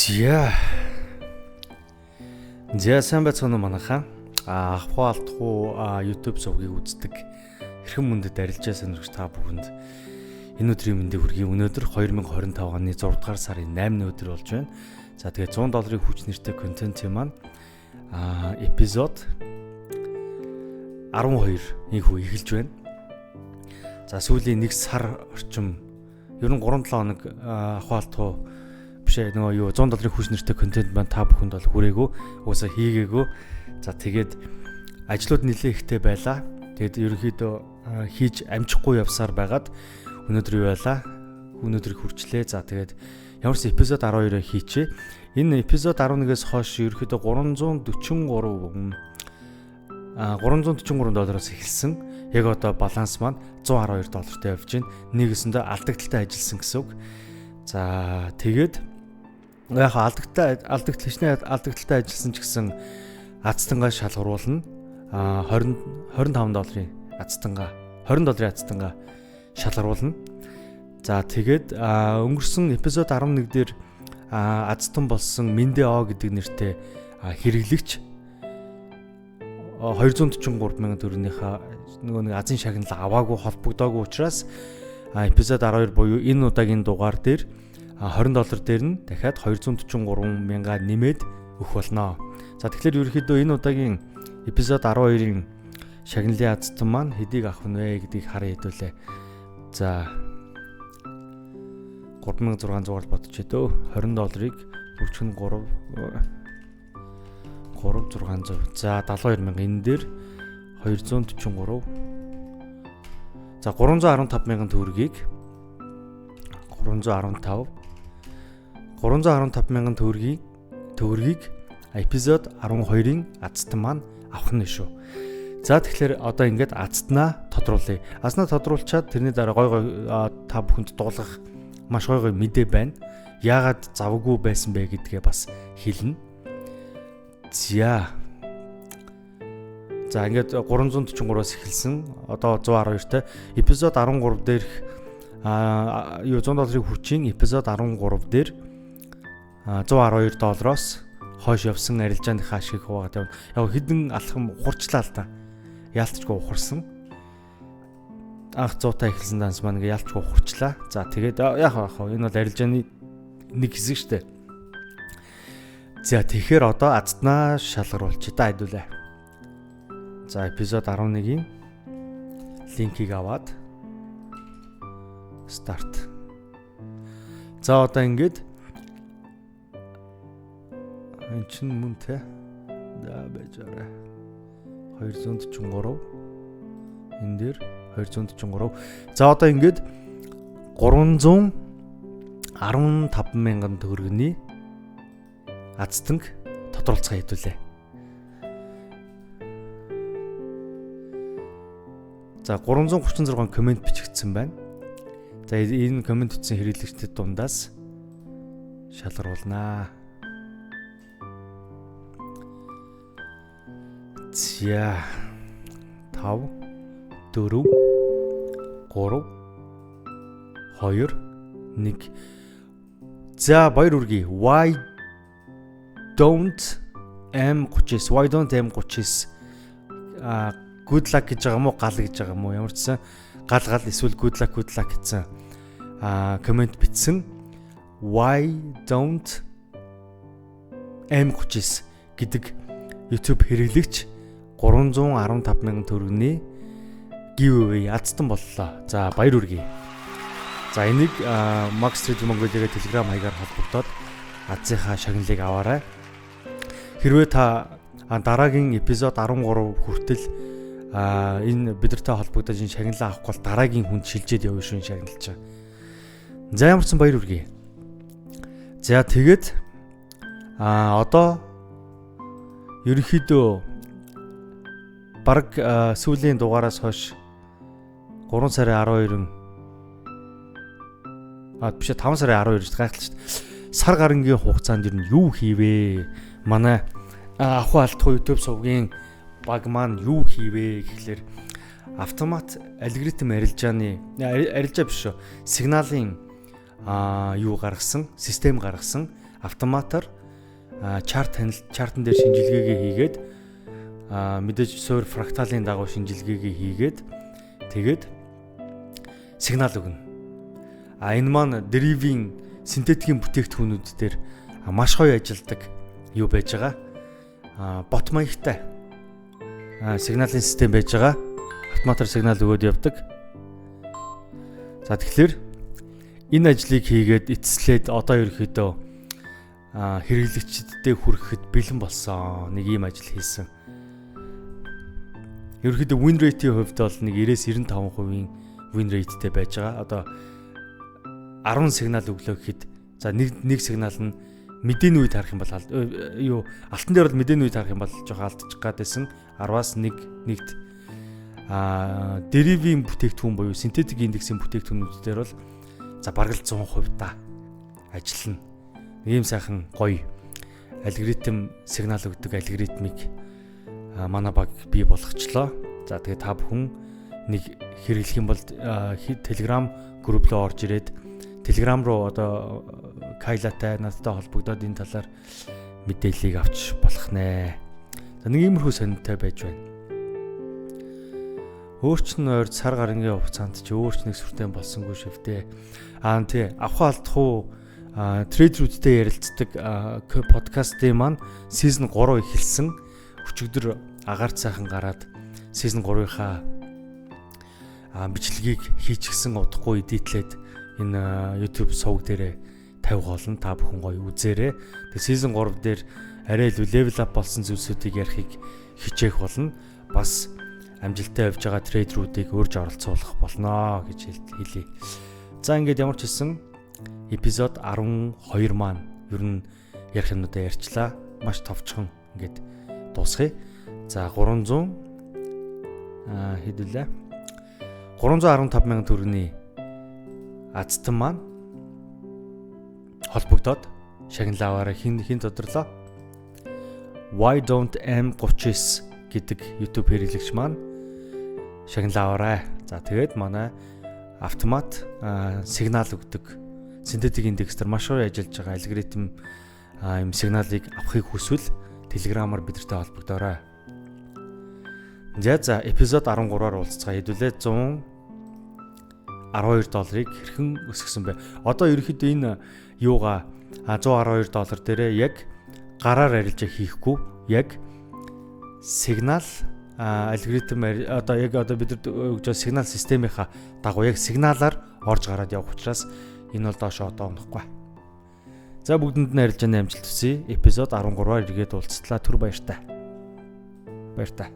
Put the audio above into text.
За. За, сайн байцгаана уу, манайхаа. Авах алдах уу YouTube сувгийг үздэг эрхэм мөндөд арилжаа сонирхогч та бүхэнд энэ өдрийн мэндийг хүргэе. Өнөөдөр 2025 оны 6 дугаар сарын 8-ны өдөр болж байна. За, тэгээ 100 долларын хүч нэртэй контентын маань эпизод 12 ийхүү эхэлж байна. За, сүүлийн нэг сар орчим, ер нь 3-7 хоног авах алдах уу биш ээ, нөгөө юу, 100 долларын хүч нэртэй контент маань та бүхэнд бол хүрээгүй, угаасаа хийгээгүй. За, тэгээд ажлууд нэлээд ихтэй байлаа. Тэгээд ерөнхийдөө хийж амжихгүй явсаар байгаад өнөөдөр юу байлаа? Өнөөдөр хүрчлээ. За, тэгээд ямар ч эпизод 12-оо хийчээ. Энэ эпизод 11-ээс хойш ерөнхийдөө 343 доллароос эхэлсэн. Яг одоо баланс маань 112 доллартай явж байна. Нэгэсэндээ алдагдaltaй ажилласан гэсэн үг. За, тэгээд яг алдагдaltaй алдагдал хичнээн алдагдaltaй ажилласан ч гэсэн азтангаа шалгаруулна. 20 25 долларын азтангаа, 20 долларын азтангаа шалгаруулна. За, тэгээд өнгөрсөн эпизод 11 дээр азтан болсон Мэндэ О гэдэг нэртэй хэрэглэгч 243 мянган төгрөгнийхаа нөгөө нэг азын шагнал аваагүй, холбогдоогүй учраас эпизод 12 буюу энэ удаагийн дугаар дээр 20 доллар дээр нь дахиад 243 мянга нэмээд өгөх болно. За, тэгэхээр ерөнхийдөө энэ удаагийн эпизод 12-ын шагналын азтан маань хэдийг авах нь вэ гэдгийг харъя хэдүүлээ. За, 3600-аар бодчих дөө. 20 долларыг бүрчгэн 3 3 600. За, 72 мянга, энэ дээр 243. За, 315 мянган төгрөгийг, 315 мянган төгрөгийг эпизод 12-ын азтан маань авах нь шүү. За, тэгэхээр одоо ингээд азтнаа тодруулъя. Азнаа тодруулчаад тэрний дараа гой гой та бүхэнд дуулгах маш гой гой мэдээ байна. Яагаад завгүй байсан бэ гэдгээ бас хэлнэ. За. За, ингээд 343-аас эхэлсэн. Одоо 112-тай эпизод 13 дээрх юу, 100 долларын хүчийн эпизод 13 дээр 112 доллароос хойш явсан арилжааныхаа ашиг хуваагаад явна. Яг хэдэн алхам ухарчлаа л та. Яалтчгүй ухарсан. Анх 100 та эхэлсэн данс маань ингээ яалтчгүй ухарчлаа. За, тэгээд яг яг энэ бол арилжааны нэг хэсэг штэ. За, тэгэхээр одоо азтнаа шалгаруулчих та хэдүүлээ. За, эпизод 11-ийн линкийг аваад start. За, одоо ингээд энэ чинь мөн те. За, байж байгаа. 243, энэ дээр 243. За, одоо ингээд 315 мянган төгрөгний азтанг тодруулцгаа хэдүүлээ. За, 336 комент бичигдсэн байна. За, энэ комент бичсэн хэрэглэгчдэд дундаас шалгаруулнаа. За, 5 4 3 2 1. За, баяр хүргэе. Why don't M39, why don't M39, good luck гэж байгаа юм уу, гал гэж байгаа юм уу, ямар ч сан гал гал эсвэл good luck, good luck гэсэн комент бичсэн why don't M39 гэдэг YouTube хэрэглэгч 315 мянган төгрөгийн giveaway азтан боллоо. За, баяр хүргэе. За, энийг Max Trader Mongolia-гийн Telegram хаягаар холбогдоод азынхаа шагналыг аваарай. Хэрвээ та дараагийн эпизод 13 хүртэл энэ бидэртэй холбогдож энэ шагналаа авахгүй бол дараагийн хүнд шилжээд явна шүү энэ шагнал чинь. За, ямар ч сан баяр хүргэе. За, тэгээд одоо ерөнхийдөө баг сүүлийн дугаараас хойш 3 сарын 12-ын, биш, 5 сарын 12 шүү, гайхалтай шүү. Сар гарангийн хугацаанд ер нь юу хийвэ? Манай авах алдах YouTube сувгийн баг маань юу хийвэ гэхлээр автомат алгоритм арилжааны, арилжаа биш шүү. Сигналын юу гаргасан, систем гаргасан. Автоматар chart танил, chart ан дээр шинжилгээгээ хийгээд, мэдээж суурь фракталын дагуу шинжилгээгээ хийгээд, тэгээд сигнал өгнө. А энэ маань Deriv-ийн синтетикийн бүтээгдэхүүнүүд дээр маш гоё ажилладаг юу байж байгаа. Бот маягтай сигналын систем байж байгаа. Автоматар сигнал өгөөд явдаг. За, тэгэхээр энэ ажлыг хийгээд эцэслээд одоо ерөөхдөө хэрэглэгчдэд хүрэхэд бэлэн болсон. Нэг ийм ажил хийсэн. Ерөөхдөө win rate-ийн хувьд бол нэг 90-с 95% win rate-тэй байж байгаа. Одоо 10 сигнал өглөө гэхэд, за, нэг сигнал нь мэдээний үед харах юм бол, юу, алтан дээр бол мэдээний үед харах юм бол жоохон алдчих гад байсан. 10-аас 1 нэгт, Deriv-ийн бүтээгдэхүүн буюу синтетик индексийн бүтээгдэхүүнүүд дээр бол, за, бараг л 100% та ажиллана. Ийм сайхан гоё алгоритм, сигнал өгдөг алгоритмыг манай баг бий болгочлоо. За, тэгээ та бүхэн нэг хэрэглэх юм бол Telegram group руу орж ирээд, Telegram руу одоо Кайлатай, надтай холбогдоод энэ талаар мэдээллийг авч болох нэ. За, нэг иймэрхүү сонинтой байж байна. Өөр чинь ойр сар гарангийн хугацаанд чи өөр ч нэг сүртэй болсонгүй шивдээ. Аа, тий, авах алдах уу trader үүдтэй ярилцдаг подкастын маань season 3 эхэлсэн. Өчигдөр агаарт сайхан гараад season 3-ынхаа бичлэгийг хийчихсэн, удахгүй edit лээд энэ YouTube сувг дээрээ тавих болно. Та бүхэн гоё үзээрэй. Тэгээ season 3 дээр арай илүү level up болсон зүйлсүүдийг ярихыг хичээх болно. Бас амжилттай явж байгаа trader үүдийг урьж оролцуулах болно гэж хэлье. За, ингээд ямар ч хэлсэн эпизод 12 маань ер нь ярих юмнуудаа ярьчлаа. Маш товчхон ингээд дуусгая. За, 300 хэдүүлээ. 315 мянган төгрөгийн азтан маань холбогдоод шагналаа аваарай. Хэн хэн тодорлоо? Why don't M39 гэдэг YouTube хэрэглэгч маань шагналаа аваарай. За, тэгээд манай автомат сигнал өгдөг синтетик индекс дээр маш гоё ажиллаж байгаа алгоритм юм сигналыг авахыг хүсвэл Telegram-аар бидэнтэй холбогдоорой. За, эпизод 13-аар уулзцгаая. Хэдүүлээ 112 долларыг хэрхэн өсгсөн бэ? Одоо ерөнхийдөө энэ юугаа 112 доллар дээрээ яг гараар арилжаа хийхгүй, яг сигнал алгоритм, одоо яг одоо бид нар өгж байгаа сигнал системийнхаа дагуу яг сигналаар орж гараад явах учраас энэ бол доош одоо унахгүй. За, бүгдэнд нь арилжааны амжилт хүсье. Эпизод 13-аар эргээд уулзтлаа. Түр баяртай. Баяртай.